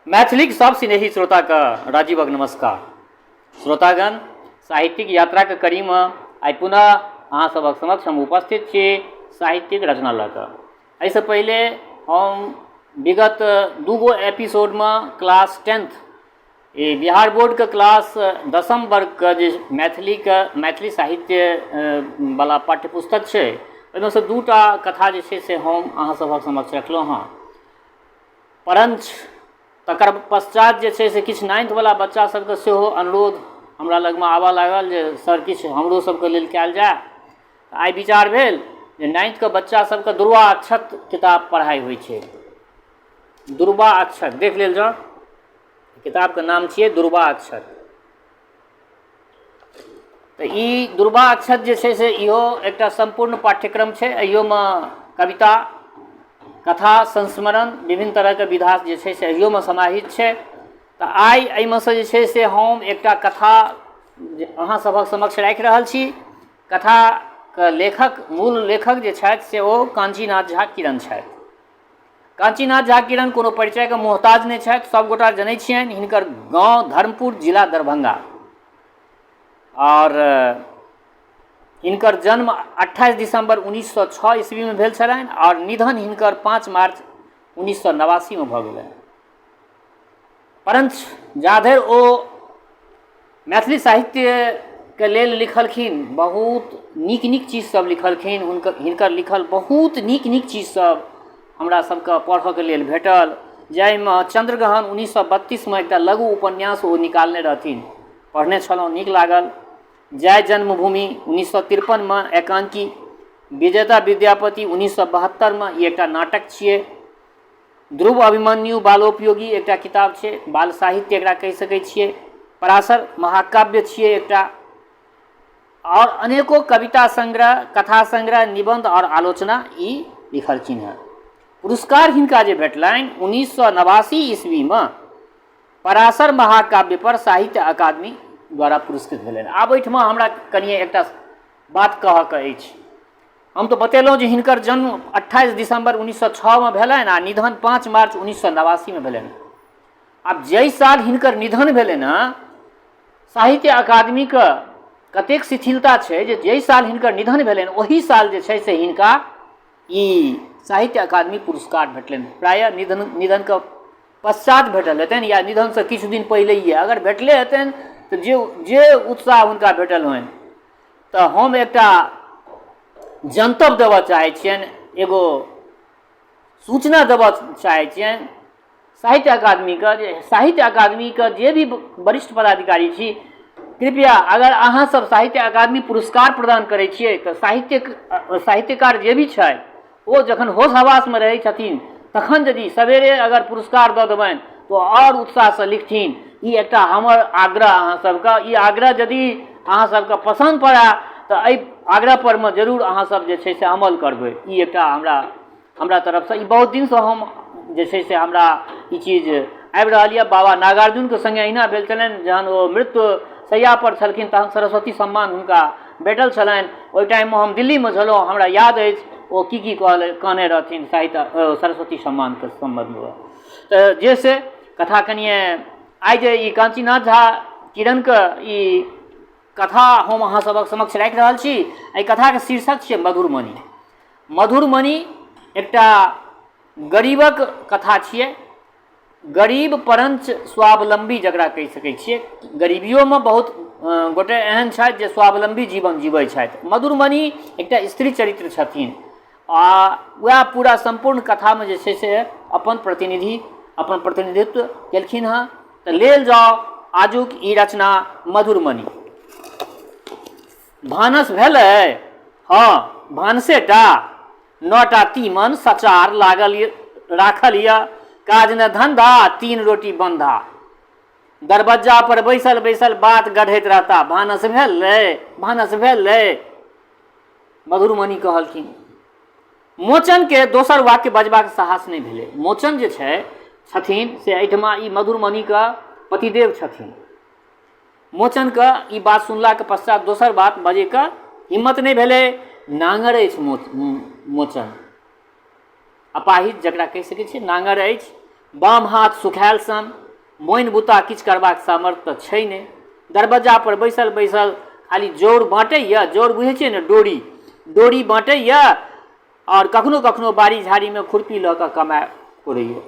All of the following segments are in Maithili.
मैथिलीक सब स्नेही श्रोताके राजीवक नमस्कार। श्रोतागण, साहित्यिक यात्राके कड़ीमे आइ पुनः अहाँ सभक समक्ष हम उपस्थित छी साहित्यिक रचना लऽ कऽ। एहिसँ पहिले हम विगत दूगो एपिसोडमे क्लास टेंथ ई बिहार बोर्डके क्लास दसम वर्गके जे मैथिलीके मैथिली साहित्यवला पाठ्यपुस्तक छै, ओहिमे सँ दूटा कथा जे छै से हम अहाँ सभक समक्ष रखलहुँ हँ। परञ्च तकर पश्चात जे छै से किछु नाइन्थवला बच्चा सबके सेहो अनुरोध हमरा लगमे आबऽ लागल जे सर, किछु हमरो सबके लेल कयल जाय। आइ विचार भेल जे नाइन्थके बच्चा सबके दुर्वा अक्षत किताब पढ़ाइ होइ छै। दुर्वा अक्षत देख लेल जाउ, किताबके नाम छियै दुर्वा अक्षत। तऽ ई दुर्वा अक्षत जे छै से इहो एकटा सम्पूर्ण पाठ्यक्रम छै। एहियोमे कविता, कथा, संस्मरण, विभिन्न तरहके विधा जे छै से एहियोमे समाहित छै। तऽ आइ एहिमे सँ जे छै से हम एकटा कथा अहाँ सभक समक्ष राखि रहल छी। कथाके लेखक, मूल लेखक जे छथि से ओ काञ्चीनाथ झा किरण छथि। काञ्चीनाथ झा किरण कोनो परिचयके मोहताज नहि छथि, सभगोटा जनै छियनि। हिनकर गाँव धर्मपुर, जिला दरभंगा, आओर हिनकर जन्म 28 दिसम्बर 1906 ईस्वीमे भेल छलनि आओर निधन हिनकर 5 मार्च 1989मे भऽ गेलनि। परञ्च जाधरि ओ मैथिली साहित्यके लेल लिखलखिन, बहुत नीक नीक चीजसभ लिखलखिन। हुनकर हिनकर लिखल बहुत नीक नीक चीजसभ हमरा सभके पढ़ऽके लेल भेटल, जाहिमे चन्द्रग्रहण 1932मे एकटा लघु उपन्यास ओ निकालने रहथिन, पढ़ने छलहुँ, नीक लागल। जय जन्मभूमि 1953मे एकाङ्की, विजेता विद्यापति 1972मे, ई एकटा नाटक छियै। ध्रुव अभिमन्यु बालोपयोगी एकटा किताब छै, बाल साहित्य एकरा कहि सकै छियै। पराशर महाकाव्य छियै एकटा, आओर अनेको कविता संग्रह, कथा संग्रह, निबन्ध आओर आलोचना ई लिखलखिन हेँ। पुरस्कार हिनका जे भेटलनि 1989 ईस्वीमे पराशर महाकाव्य पर साहित्य अकादमी द्वारा पुरस्कृत भेलनि। आब एहिठमा हमरा कनिए एकटा बात कहऽके अछि। हम तऽ बतेलहुँ जे हिनकर जन्म 28 दिसम्बर 1906मे भेलनि आ निधन 5 मार्च 1989मे भेलनि। आब जाहि साल हिनकर निधन भेलनि हँ, साहित्य अकादमीके कतेक शिथिलता छै जे जाहि साल हिनकर निधन भेलनि ओही साल जे छै से हिनका ई साहित्य अकादमी पुरस्कार भेटलनि। प्रायः निधनके पश्चात भेटल हेतनि या निधनसँ किछु दिन पहिलैए अगर भेटले हेतनि तऽ जे जे उत्साह हुनका भेटल होइन। तऽ हम एकटा जनतब देबऽ चाहै छियनि, एगो सूचना देबऽ चाहै छियनि साहित्य अकादमीके जे साहित्य अकादमीके जे भी वरिष्ठ पदाधिकारी छी, कृपया अगर अहाँसभ साहित्य अकादमी पुरस्कार प्रदान करै छियै तऽ साहित्यकार जे भी छथि ओ जखन होश हवासमे रहै छथिन तखन यदि सवेरे अगर पुरस्कार दऽ देबनि तऽ आओर उत्साहसँ लिखथिन। ई एकटा हमर आग्रह अहाँ सबके। ई आग्रह यदि अहाँ सबके पसन्द पड़य तऽ एहि आग्रह परमे जरूर अहाँ सब जे छै से अमल करबै। ई एकटा हमरा तरफसँ ई बहुत दिनसँ हम जे छै से हमरा ई चीज आबि रहल यऽ। बाबा नागार्जुनके सङ्गे अहिना भेल छलनि, जहन ओ मृत्यु शैयापर छलखिन तहन सरस्वती सम्मान हुनका भेटल छलनि। ओहि टाइममे हम दिल्लीमे छलहुँ, हमरा याद अछि ओ की की कहने रहथिन साहित्य सरस्वती सम्मानके सम्बन्धमे। तऽ जे से कथा कनिए आइ जे ई काञ्चीनाथ झा किरणके ई कथा हम अहाँ सभक समक्ष राखि रहल छी, एहि कथाके शीर्षक छियै मधुरमणि। मधुरमणि एकटा गरीबक कथा छियै, गरीब परञ्च स्वावलम्बी जकरा कहि सकै छियै। गरीबियोमे बहुत गोटे एहन छथि जे स्वावलम्बी जीवन जीबै छथि। मधुरमणि एकटा स्त्री चरित्र छथिन आ वएह पूरा सम्पूर्ण कथामे जे छै से अपन प्रतिनिधित्व केलखिन हँ। तऽ लेल जाउ आजुक ई रचना मधुरमणि। भानस भेलै? हँ, भानसेटा। 9टा तीमन सचार लागल राखल यऽ, काज ने धन्धा, 3 रोटी बन्धा। दरबज्जा पर बैसल बैसल बात गढ़ैत रहता, भानस भेलै, भानस भेलै। मधुरमणि कहलखिन। मोचनके दोसर वाक्य बजबाक साहस नहि भेलै। मोचन जे छै छथिन से एहिठमा ई मधुरमणिके पतिदेव छथिन। मोचनके ई बात सुनलाके पश्चात दोसर बात बजैके हिम्मत नहि भेलै। नाङ्गर अछि मोचन, अपाहिज जकरा कहि सकै छियै, नाङ्गर अछि। बाम हाथ सुखायल सन, मोनि बुता किछु करबाक सामर्थ्य तऽ छै नहि। दरबज्जापर बैसल बैसल खाली जौर बाँटैए, जौर बुझै छियै ने, डोरी, डोरी बाँटैए आओर कखनो कखनो बाड़ी झाड़ीमे खुरपी लऽ कऽ कमाए कोड़ैए,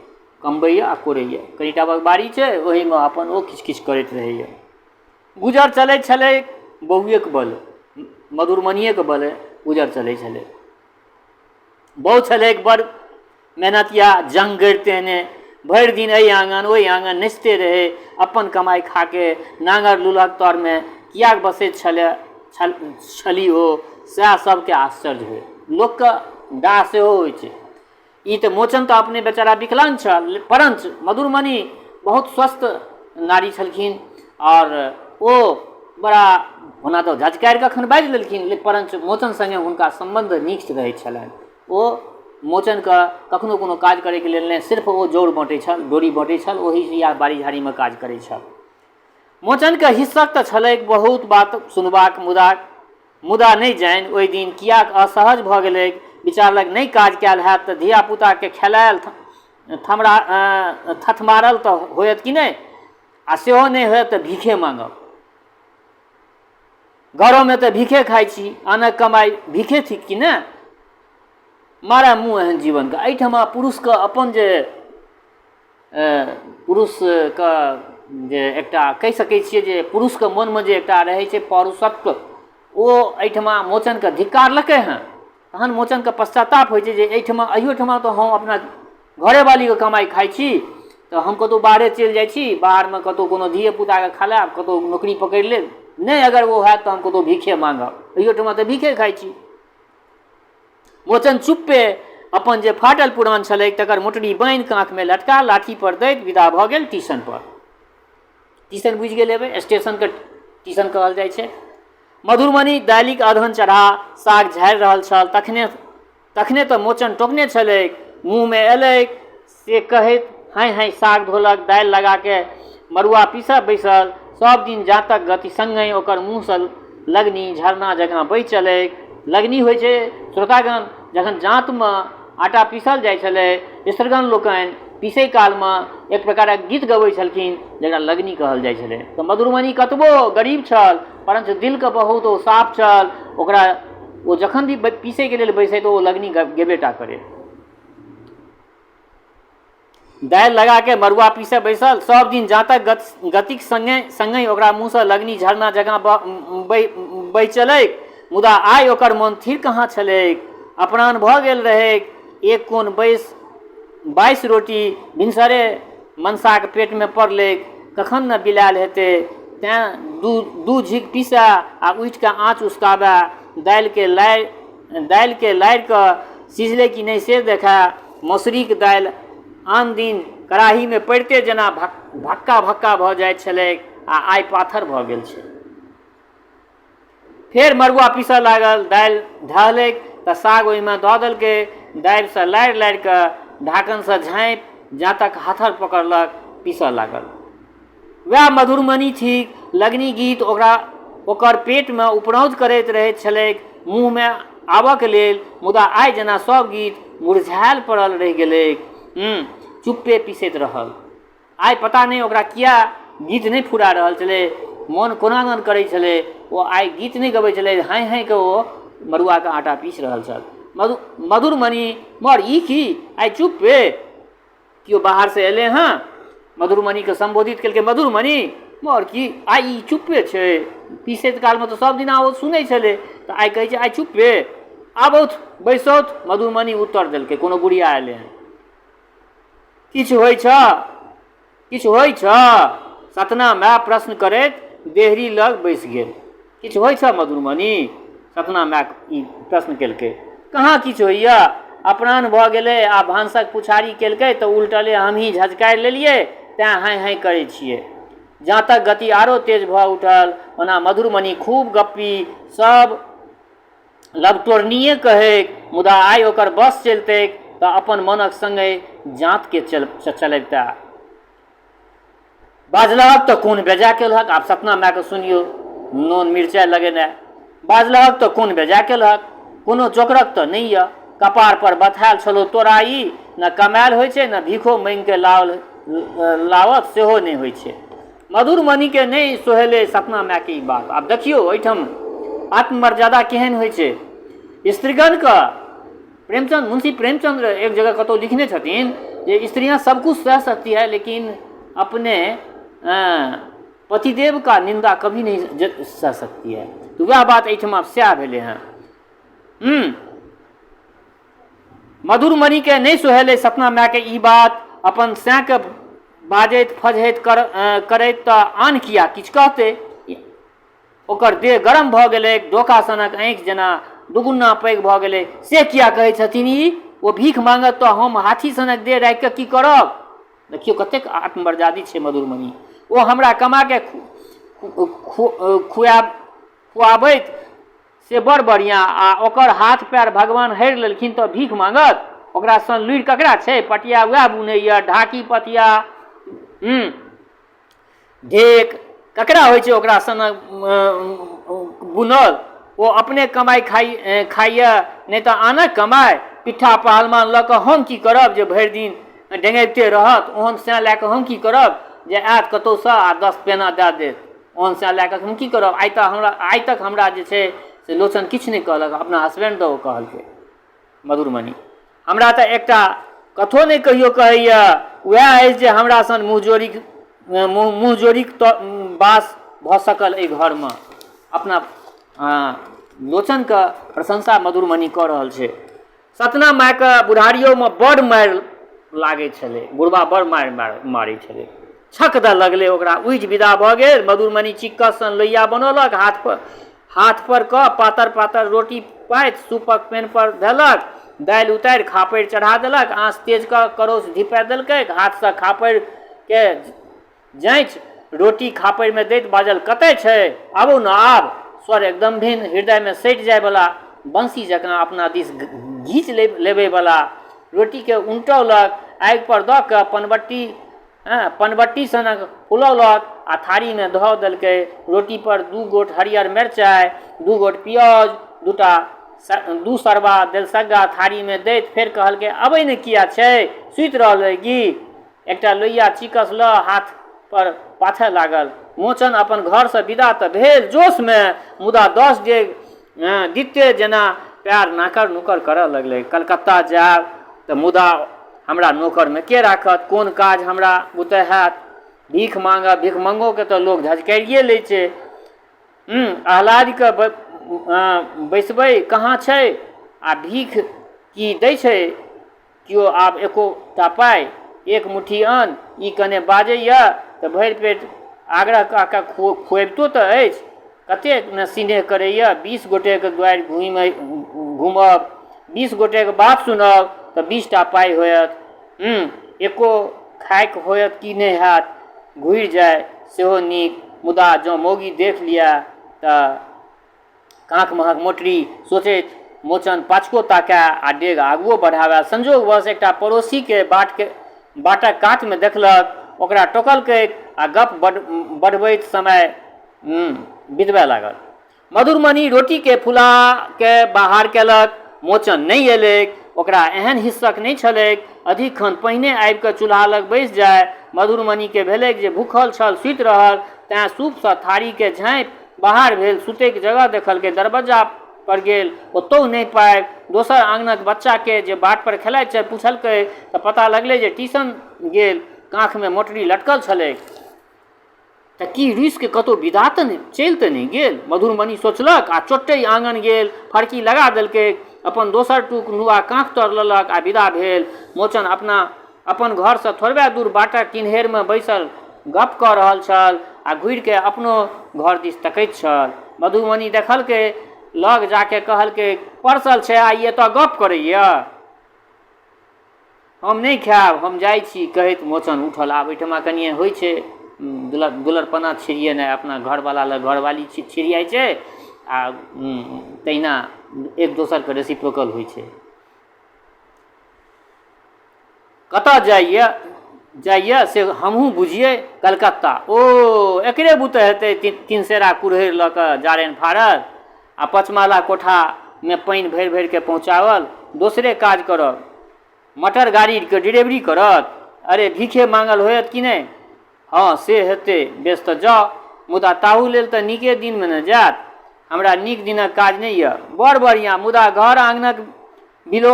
कमबैए आ कोड़ैए। कनिटा बाड़ी छै, ओहीमे अपन ओ किछु किछु करैत रहैए। गुजर चलै छलै बौएके बले, मधुरमनिएके बले गुजर चलै छलै। बहू छलैक बड़ मेहनतिया, जङ्ग गड़िते ने भरि दिन एहि आङ्गन ओहि आङ्गन नचिते रहै। अपन कमाइ खाके नाङ्गर लुल्हक तरमे किएक बसैत छलै छल छली ओ, सएह सभके आश्चर्य होइ। लोकके डाह सेहो होइ छै। ई तऽ मोचन तऽ अपने बेचारा विकलाङ्ग छल, परञ्च मधुरमणि बहुत स्वस्थ नारी छलखिन आओर ओ बड़ा ओना तऽ झझकारि कऽ एखन बाजि लेलखिन, परञ्च मोचन सङ्गे हुनका सम्बन्ध नीक रहै छलनि। ओ मोचनके कखनो कोनो काज करैके लेल नहि, सिर्फ ओ जौर बँटै छल, डोरी बँटै छल, ओही या बाड़ी झाड़ीमे काज करै छल। मोचनके हिस्सक तऽ छलैक बहुत बात सुनबाक, मुदा मुदा नहि जानि ओहि दिन किएक असहज भऽ गेलैक। विचारलक नहि काज कयल हैत तऽ धिया-पुताकेँ खेलायल थमरा थथमारल तऽ होयत कि नहि? आ सेहो नहि होयत तऽ भीखे माँगब। घरोमे तऽ भीखे खाइ छी, आनक कमाइ भीखे थिक कि ने? मारा मुँह एहन जीवनके। एहिठमा पुरुषके अपन जे पुरुषके जे एकटा कहि सकै छियै जे पुरुषके मोनमे जे एकटा रहै छै पौरुषत्व, ओ एहिठमा मोचनके धिक्कारलकै हँ। तहन मोचनके पश्चाताप होइ छै जे एहिठमा अहियोठमा तऽ हम अपना घरेवालीके कमाइ खाइ छी, तऽ हम कतहु बाहरे चलि जाइ छी, बाहरमे कतहु कोनो धिये पुताके खेलायब, कतहु नौकरी पकड़ि लेब, नहि अगर ओ होयत तऽ हम कतहु भीखे माँगब, अहियोठमा तऽ भीखे खाइ छी। मोचन चुप्पे अपन जे फाटल पुरान छलैक तकर मोटरी बान्हि काँखमे लटका लाठीपर दैत विदा भऽ गेल टीशनपर। टीशन बुझि गेल हेबै, स्टेशनके टीशन कहल जाइ छै। मधुरमणि दालिक अदहन चढ़ा साग झाड़ि रहल छल, तखने तखने तऽ मोचन टोकने छलैक, मुँहमे एलैक से कहैत हाँइ हाँइ साग धोलक, दालि लगाके मड़ुआ पीसऽ बैसल। सभ दिन जाँतक गति सङ्गहि ओकर मुँहसँ लगनी झरना जकाँ बहि चलैक। लगनी होइ छै श्रोतागण, जखन जाँतमे आटा पीसल जाइ छलै, स्त्रीगण लोकनि पीसै कालमे एक प्रकारक गीत गबै छलखिन जकरा लगनी कहल जाइ छलै। तऽ मधुरमणि कतबो गरीब छल, परञ्च दिलके बहुत ओ साफ छल। ओकरा ओ जखन भी पीसैके लेल बैसै तऽ ओ लगनी गेबे टा करै। दालि लगाके मड़ुआ पीसऽ बैसल। सभ दिन जाँतक गतिक सङ्गे सङ्गहि ओकरा मुँहसँ लगनी झरना जकाँ बहि चलैक। मुदा आइ ओकर मोन थिर कहाँ छलैक? अपराह्न भऽ गेल रहैक। एक कोन बैस 22 रोटी भिनसरे मनसाक पेटमे पड़लैक। कखन ने बिलायल हेतै, तेँ दू झीक पीसए आ उठि कऽ आँच उसकाबए। दालिके लारि दालिके लारि कऽ सिझलै कि नहि से देखए। मसुरीक दालि आन दिन कड़ाहीमे पड़िते जेना भक्का भक्का भऽ जाइत छलैक आ आइ पाथर भऽ गेल छै। फेर मड़ुआ पीसऽ लागल। दालि ढहलैक तऽ साग ओहिमे दऽ देलकै। दालिसँ लारि लारि कऽ ढाकनसँ झाँपि जाँतक हाथर पकड़लक, पीसऽ लागल। वएह मधुरमणि थिक। लगनी गीत ओकरा ओकर पेटमे उपरौंझ करैत रहैत छलैक मुँहमे आबऽके लेल, मुदा आइ जेना सभ गीत मुरझायल पड़ल रहि गेलैक। चुप्पे पीसैत रहल। आइ पता नहि ओकरा किया गीत नहि फुरा रहल छलै, मोन कोनादन करै छलै। ओ आइ गीत नहि गबै छलै, हाँइ हाँइ कऽ ओ मड़ुआके आटा पीसि रहल छल। मधुरमणि, मर ई की आइ चुप्पे? केओ बाहरसँ एलै हँ, मधुरमणिके सम्बोधित केलकै, मधुरमणि, मर की आइ ई चुप्पे छै? पीसैत कालमे तऽ सभ दिना ओ सुनै छलै, तऽ आइ कहै छै आइ चुप्पे। आबौथ, बैसौथ, मधुरमणि उत्तर देलकै, कोनो बुढ़िया एलै हँ। किछु होइ छऽ? किछु होइ छऽ? सतना माय प्रश्न करैत देहरी लग बैसि गेल। किछु होइ छऽ मधुरमणि? सतना माय ई प्रश्न केलकै। कहाँ किछु होइए? अपराह्न भऽ गेलै आ भानसक पुछारी केलकै तऽ उलटले हमहीं झझकारि लेलियै तैँ हाँइ-हाँइ करै छियै। जाँतक गति आरो तेज भऽ उठल। ओना मधुरमणि खूब गप्पी, सभ लबटोरनिये कहैक, मुदा आइ ओकर बस चलितैक तऽ अपन मनक संगहि जाँतके चलबितए। बाजलहक तऽ कोन बेजाय केलहक? आब सपना मायके सुनियौ, नोन मिरचाइ लगेनाइ। बाजलहक तऽ कोन बेजाय केलहक? कोनो जोकरक तऽ नहि यऽ। कपार पर बथायल छलौ तोरा ई ने कमायल होइ छै ने भीखो माँगिके लाओल लाओत सेहो नहि होइ छै। मधुरमणिके नहि सोहेलै सपना मायके ई बात। आब देखियौ एहिठाम आत्ममर्यादा केहन होइ छै स्त्रीगणके। प्रेमचंद, मुंशी प्रेमचंद्र एक जगह कतहु लिखने छथिन जे स्त्रियाँ सब कुछ सह सकती है लेकिन अपने पतिदेव का निंदा कभी नहीं सह सकती है। तऽ वएह बात एहिठमा सएह भेलै हँ। मधुरमणिके नहि सोहेलै सपना मायके ई बात। अपन सएके बाजैत फजहैत करैत तऽ आन किया किछु कहतै। ओकर देह गरम भऽ गेलै, डोका सनक आँखि जेना दुगुना पैघ भऽ गेलै। से किया कहै छथिन ई? ओ भीख मांगत तऽ हम हाथी सनक देह राखि कऽ की करब? देखियौ कतेक आत्ममर्यादित छै मधुरमणि। ओ हमरा कमाके खुआब खुआबैत से बड़ बढ़िआँ आ ओकर हाथ पएर भगवान हरि लेलखिन तऽ भीख मांगत? ओकरा सन लुरि ककरा छै? पटिया वएह बुनैए, ढाकी पतिया ढेक ककरा होइ छै ओकरा सन बुनल? ओ अपने कमाइ खाइ खाइए नहि तऽ आनक कमाइ। पिट्ठा पहलमान लऽ कऽ हम की करब जे भरि दिन डेंगैबते रहत? ओहन सैं लए कऽ हम की करब जे आयत कतहुसँ आ 10 पेना दए देत? ओहन सैं लए कऽ हम की करब? आइ तऽ हमरा आइ तक हमरा जे छै से लोचन किछु नहि कहलक, अपना हसबैंड दऽ ओ कहलकै। मधुरमणि हमरा तऽ एकटा कथो नहि कहियो कहैए, उएह अछि जे हमरा सन मुँहजोरीक मुँहजोरीक बास भऽ सकल एहि घरमे। अपना लोचनके प्रशंसा मधुरमणि कऽ रहल छै। सतना मायके बुढ़ारियोमे बड़ मारि लागै छलै, बुढ़बा बड़ मारि मारै छलै। छक दऽ लगलै ओकरा, उठि विदा भऽ गेल। मधुरमणि चिक्कस सन लोहिया बनौलक, हाथपर हाथपर कऽ पातर पातर रोटी पाथि सूपक पेनपर धेलक, दालि उतारि खापड़ि चढ़ा देलक, आँच तेज कऽ करौछ धिपा देलकै, हाथसँ खापड़िके जाँचि रोटी खापड़िमे दैत बाजल, कतय छै? आबू ने आब। स्वर एकदम भिन्न, हृदयमे सटि जायवला, बंसी जकाँ अपना दिस घीचि लेबयवला। रोटीके उनटौलक, आगिपर दऽ कऽ पनबट्टी पनबट्टी सनक फुलौलक आ थारीमे धऽ देलकै। रोटीपर 2 गोट हरियर मिरचाइ, 2 गोट पिऔज, 2 सरबा देलसग्गा थारीमे दैत फेर कहलकै, अबै ने किए छै? सुति रहलै की? एकटा लोहिया चिकस लऽ हाथपर पाथय लागल। मोचन अपन घरसँ विदा तऽ भेल जोशमे, मुदा 10 डेग दिते जेना पएर नाकर नुकर करऽ लगलै। कलकत्ता जायब तऽ मुदा हमरा नोकरमे के राखत? कोन काज हमरा बुते हैत? भीख माँगब, भिखमंगोके तऽ लोक झझकारिए लै छै। आह्लादिके बैसबै कहाँ छै? आ भीख की दै छै केओ आब एकोटा पाइ? एक मुट्ठी अन्न? ई कने बाजैए तऽ भरि पेट आग्रह कऽ कऽ खुअबितो तऽ अछि। कतेक ने सिनेह करैए। 20 गोटेके दुआरि घूमब, 20 गोटेके बात सुनब तऽ 20टा पाइ होयत। एको खाइके होयत कि नहि हैत? घुरि जाय सेहो नीक। मुदा जँ मौगी देख लिअए तऽ काँख महक मोटरी सोचैत मोचन पाछुओ ताकए आ डेग आगुओ बढ़ाबए। संजोगवश एकटा पड़ोसीकेँ बाटक कातमे देखलक। ओकरा टोकलकैक आ गप्प बढ़बैत समय बितबए लागल। मधुरमनि रोटीकेँ फुला कए बाहर केलक। मोचन नहि अयलैक। ओकरा एहन हिस्सक नहि छलैक। अधिक खन पहिने आबि कऽ चूल्हा लग बैसि जाय। मधुरमनिकेँ भेलैक जे भूखल छल, सूति रहल। तेँ सूपसँ थारीकेँ झाँपि बाहर भेल। सुतैक जगह देखलकै। दरबज्जा पर गेल। ओतहु नहि पाबि दोसर आङनक बच्चाकेँ जे बाट पर खेलाइत छल पुछलकै तऽ पता लगलै जे टीशन गेल। काँखमे मोटरी लटकल छलैक। तऽ की रूसिके कतहु विदा तऽ नहि चलि तऽ नहि गेल? मधुरमनि सोचलक आ चोट्टहि आङन गेल। फरकी लगा देलकैक। अपन दोसर टूक नुआ काँख तर लेलक आ विदा भेल। मोचन अपना अपन घरसँ थोड़बे दूर बाटक किन्हेरमे बैसल गप्प कऽ रहल छल आ घुरिके अपनो घर दिस तकैत छल। मधुमनि देखलकै। लग जाके कहलकै, परसल छै आ ई एतऽ गप्प करैए? हम नहि खायब, हम जाइ छी, कहैत मोचन उठल। आब एहिठमा कनिए होइ छै दुलरपना छिड़िएनाइ, अपना घरवला लग घरवाली छिड़िआइ छै आ तहिना एक दोसरके रेसिप्रोकल होइ छै। कतऽ जाइए से हमहूँ बुझियै। कलकत्ता। ओ, एकरे बुते हेतै तीन सेरा कुड़हरि लऽ कऽ जारनि फाड़ल आ पचमाला कोठामे पानि भरि भरिके पहुँचाओल। दोसरे काज करब। मटर गाड़ीके डिलेवरी करत? अरे भीखे माँगल होयत कि नहि? हँ, से हेतै। बेस तऽ जाउ। मुदा ताहू लेल तऽ नीके दिनमे ने जायत। हमरा नीक दिनक काज नहि यऽ। बड़ बढ़िआँ। मुदा घर आङनक बिलो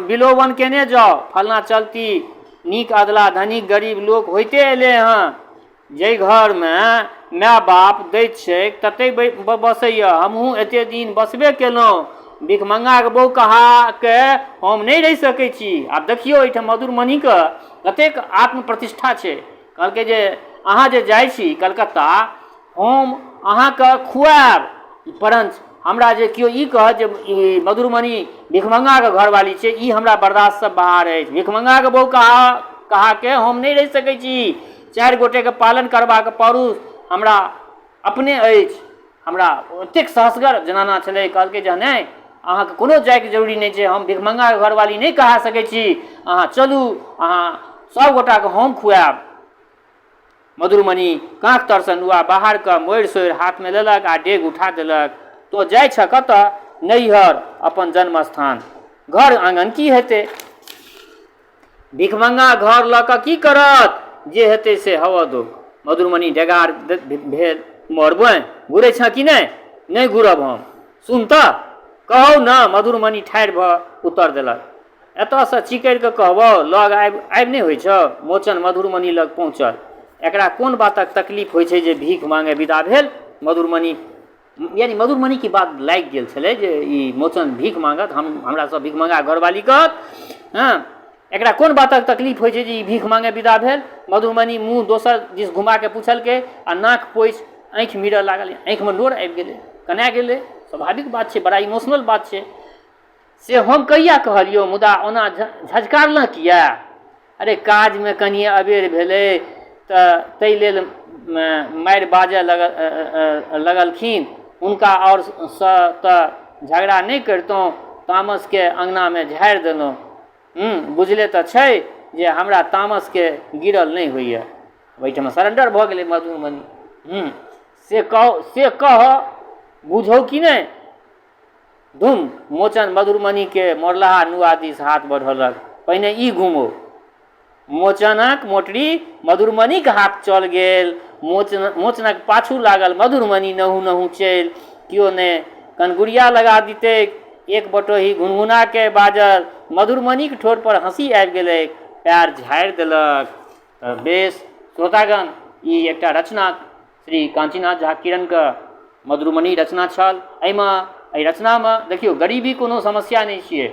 बिलोवन केने जाउ। फल्लाँ चलती नीक अधला धनिक गरीब लोक होइते अयलै हँ। जाहि घरमे माय-बाप दैत छैक ततहि बसैए। हमहूँ एतेक दिन बसबे केलहुँ। भिखमंगाके बहु कहा कऽ हम नहि रहि सकै छी। आब देखियौ एहिठाम मधुरमणिके कतेक आत्मप्रतिष्ठा छै। कहलकै जे अहाँ जे जाइ छी कलकत्ता हम अहाँके खुआएब परञ्च हमरा जे केओ ई कहत जे ई मधुरमणि भिखमंगाके घरवाली छै ई हमरा बर्दाश्तसँ बाहर अछि। भिखमंगाके बहु कहा कहाके हम नहि रहि सकै छी। चारि गोटेके पालन करबाक पौरुष हमरा अपने अछि। हमरा ओतेक सहसगर जनाना छलै कहलकै जे नहि अहाँके कोनो जाइके जरूरी नहि छै हम भिखमंगाके घरवाली नहि कहा सकै छी अहाँ चलू अहाँ सभ गोटाके हम खुआएब। मधुरमणि काँख तरसँ नुआ बाहर कऽ मोड़ि सोड़ि हाथमे लेलक आ डेग उठा देलक। तोँ जाइ छह कतऽ? नैहर, अपन जन्मस्थान। घर आङन की हेतै? भिखमंगा घर लऽ कऽ की करत? जे हेतै से हवऽ दो। मधुरमणि डेगार भेल, मरबै घुरै छह कि नहि? नहि घुरब हम। सुन तऽ, कहौ ने। मधुरमणि ठाढ़ि भऽ उत्तर देलक, एतऽसँ चिकरि कऽ कहबौ, लग आबि आबि नहि होइ छौ? मोचन मधुरमणि लग पहुँचल। एकरा कोन बातक तकलीफ होइ छै जे भीख मांगय विदा भेल? मधुरमणि यानी मधुरमणिके बात लागि गेल छलै जे ई मोचन भीख माँगत हम हमरा सब भीख मँगा घरवाली कहत। हँ, एकरा कोन बातक तकलीफ होइ छै जे ई भीख माँगे विदा भेल? मधुरमणि मुँह दोसर दिस घुमाके पुछलकै आ नाक पोछि आँखि मिरऽ लागल। आँखिमे नोर आबि गेलै, कना गेलै। स्वाभाविक बात छै, बड़ा इमोशनल बात छै। से हम कहिया कहलियौ? मुदा ओना झझकारलह किए? अरे काजमे कनिए अबेर भेलै तऽ ताहि लेल मारि बाजऽ लगलखिन। हुनका आओरसँ तऽ झगड़ा नहि करितहुँ, तामसके अङ्गनामे झाड़ि देलहुँ। बुझले तऽ छै जे हमरा तामसके गिरल नहि होइए। ओहिठाम सरेण्डर भऽ गेलै मधुमनी। से कह से कह बुझौ कि नहि? धुम! मोचन मधुरमणिकेँ मोड़लहा नुआ दिस हाथ बढ़ौलक। पहिने ई घुमौ। मोचनक मोटरी मधुरमणिक हाथ चल गेल। मोचन मोचनक पाछू लागल मधुरमणि नहु-नहु चलि। कियो ने कनगुरिया लगा दितैक। एक बटोही घुनघुना कए बाजल। मधुरमणिक ठोर पर हँसी आबि गेलैक। पएर झाड़ि देलक। तऽ बेस श्रोतागण, ई एकटा रचना श्री काञ्चीनाथ झा किरणके मधुरमणि रचना छल। एहिमे एहि रचनामे देखियौ गरीबी कोनो समस्या नहि छियै,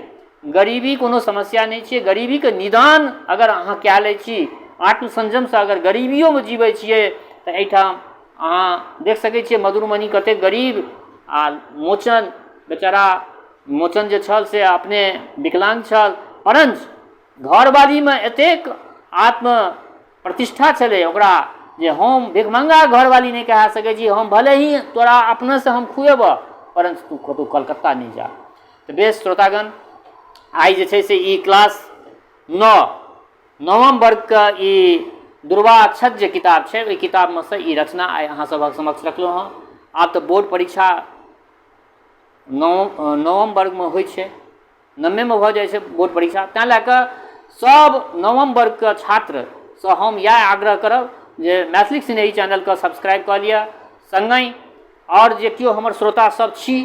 गरीबी कोनो समस्या नहि छियै। गरीबीके निदान अगर अहाँ कए लै छी, आत्मसंयमसँ अगर गरीबियोमे जीबै छियै तऽ एहिठाम अहाँ देख सकै छियै मधुरमणि कतेक गरीब आ मोचन बेचारा मोचन जे छल से अपने विकलाङ्ग छल, परञ्च घरवालीमे एतेक आत्म प्रतिष्ठा छलै ओकरा जे हम भिखमङ्गा घरवाली नहि कहा सकै छी, हम भले ही तोरा अपनेसँ हम खुएबऽ परञ्च तू कतहु कलकत्ता नहि जा। तऽ बेस श्रोतागण, आइ जे छै से ई क्लास नवम वर्गके ई दुर्वाक्षत जे किताब छै ओहि किताबमे सँ ई रचना आइ अहाँ सभक समक्ष रखलहुँ हँ। आब तऽ बोर्ड परीक्षा नवम वर्गमे होइ छै, नवमेमे भऽ जाइ छै बोर्ड परीक्षा, तैँ लए कऽ सभ नवम वर्गके छात्रसँ हम इएह आग्रह करब जे मैथिलीक सिनेही चैनलके सब्सक्राइब कऽ लिअ। सङ्गहि आओर जे केओ हमर श्रोतासभ छी,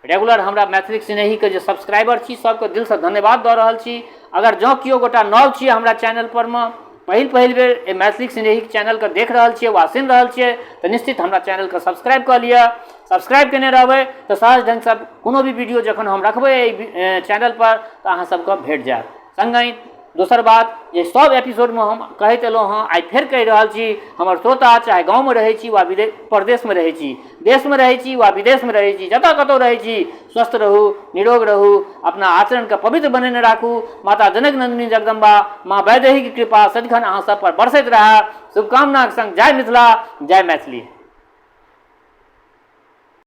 रेगुलर हमरा मैथिलीक सिनेहीके जे सब्सक्राइबर छी, सभके दिलसँ धन्यवाद दऽ रहल छी। अगर जँ केओ गोटा नव छी हमरा चैनलपर मे, पहिल पहिल बेर एहि मैथिलीक सिनेहीक चैनलके देख रहल छियै वा सुनि रहल छियै तऽ निश्चित हमरा चैनलके सब्सक्राइब कऽ लिअ। सब्सक्राइब केने रहबै तऽ सहज ढङ्गसँ कोनो भी वीडियो जखन हम रखबै एहि चैनलपर तऽ अहाँ सबके भेट जायत। सङ्गहि दोसर बात जे सब एपिसोडमे हम कहैत एलहुँ हँ, आइ फेर कहि रहल छी, हमर श्रोता चाहे गाँवमे रहै छी वा विदेश परदेशमे रहै छी, देशमे रहै छी वा विदेशमे रहै छी, जतऽ कतहु रहै छी, स्वस्थ रहू, निरोग रहू, अपना आचरणके पवित्र बनेने राखू। माता जनक नन्दिनी जगदम्बा माँ वैदेहीके कृपा सदिखन अहाँ सब पर बरसैत रहए। शुभकामनाके सङ्ग जय मिथिला, जय मैथिली।